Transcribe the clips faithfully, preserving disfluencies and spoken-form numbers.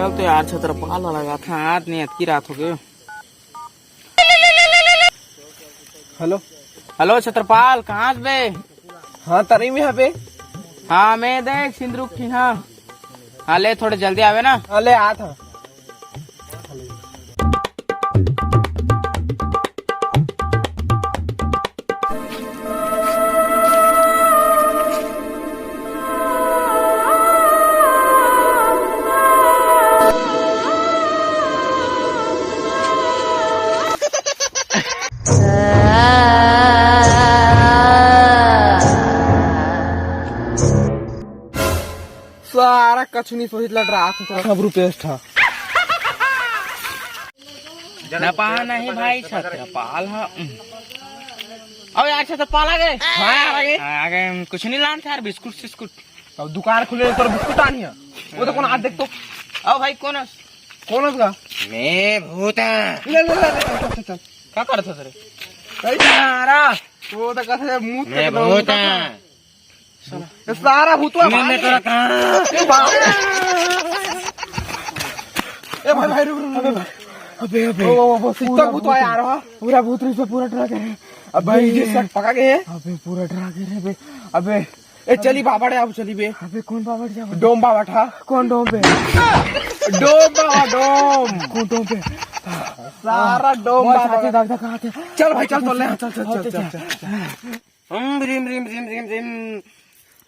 चल तो यार, छत्रपाल ला लगाथन, आज नहीं, अतकी रात हो गई। हेलो। हेलो छत्रपाल, कहाँ हस बे? हाँ, तरई में हबे। हाँ, मैं देख सिंदरूक ठीक, हाँ। हाँ, ले, थोड़े जल्दी आवे ना। हाँ, ले, आत हँव। सारा कछु नहीं सोचिस, लड़ रहा था सब रुपेश था। ना पहा नहीं भाई, छत्रपाल हा। अब यार छत्रपाल आ गए। हाँ, आ गए। हाँ, आ गए। कुछ नहीं लान था यार, बिस्कुट सिस्कुट। अब दुकान खुले पर बिस्कुट आनी है। वो तो कौन हाथ देख तो। अब भाई कौन है? कौन है उसका? मैं भूत हूँ। ले, ले, ले, ले, चल, चल, चल। क्या करत हस रे? कहीं मारा। वो तो कहते हैं, मुंह मैं तक भूत हूँ। ये सारा भूतवा मैं, भाग मैं गया। तोरा कहाँ? ए भाई। ए भाई, भाई, रुक, रुक, रुक। अबे, अबे। वो, वो, वो, वो, पूरा भूत आया यार, हाँ। पूरा भूत नहीं, पूरा डरा गया है। अबे, भाई, ये ये सब पका गए हैं। अबे, पूरा डरा गया रे बे। अबे, ए, चली बाबा रे, अब चली बे। अबे, कौन बाबा रे? डोम बाबा था। कौन डोम पे? डोम बाबा, डोम। कौन डोम पे? सारा डोम बाबा। दादा कहाँ थे? चल भाई, चल, चल, ले, चल, चल, चल, चल, चल। ओम भ्रीम भ्रीम भ्रीम भ्रीम भ्रीम।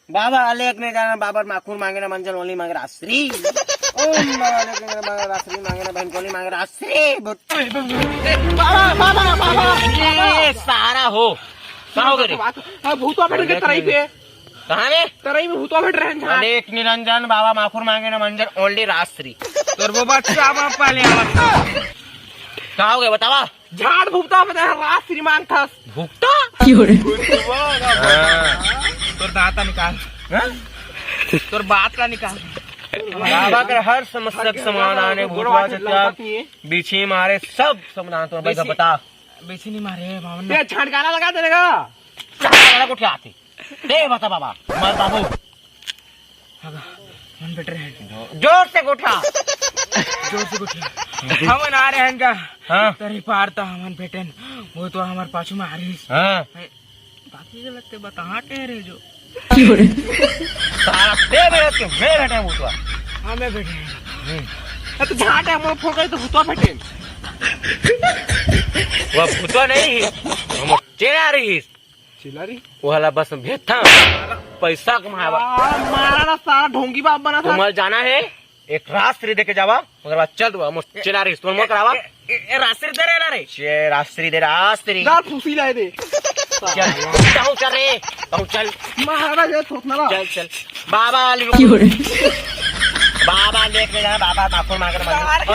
बाबा अलेख ने जाना, बाबा माखुर मांगे ना मंजन, ओली मांगे राश्री। ओम बाबा अलेख ने जाना, बाबा राश्री मांगे ना बहन, कोली मांगे राश्री। बाबा, बाबा, बाबा, ये सारा हो। कहाँ हो गए रे? हाँ, भूतवा बैठ के तरई पे। कहाँ रे? तरई में भूतवा बैठ रहे हैं। अलेख निरंजन, बाबा माखुर मांगे ना मंजन, ओनली राश्री। तोर वो बात से अब पहले आवा। कहाँ हो गए बतावा? झाड़ भुगता बता, राश्री मांगथस। भुगता? हाँ। तोर दाता निकाल। हाँ? तोर बात का निकाल। बाबा कर हर समस्या के समाधान है, भूतवा से क्या? बीछी मारे सब समाधान तोर भाई का बेसी बता। बेसी नहीं मारे, बावन ये छांटकारा लगा देने का। छांटकारा को क्या आती? दे बता बाबा, मर बाबू। हाँ, मन बैठ रहे हैं। जोर से गोठा। जोर से गोठा। हमन आ रहे हैं का? हाँ। तरी पार तो हमन भेटन, वो तो हमारे पाछू में आ रही है। हाँ। बाकी गलत ते बता, हाँ कह रहे जो। सारा ते मेरे से, मैं बैठे हूँ तो। हाँ, मैं बैठे हैं। हम्म। अब तो झाट है, मोर फोकस तो भूतवा बैठे। वो भूतवा नहीं, हम चेला रही। चिल्ला रही? वो हला बस में भेजता। पैसा कमावा। आ, मारा ना सारा ढोंगी बाप बना था। तुम्हारा जाना है, एक रास्त्री देके जावा, मगर बात चल दुआ, मुझ चिल्ला रही, तुम मोर करावा। ए, ए, ए, रास्त्री दे रहे ना रे। ये रास्त्री दे, रास्त्री। ना फूसी लाए दे। चल, कहूँ चल रे, कहूँ चल। महाराज ये थोपना ना। चल, चल। बाबा वाली रुक। बाबा लेके जाना, बाबा माखुर मांगे ना मंजन।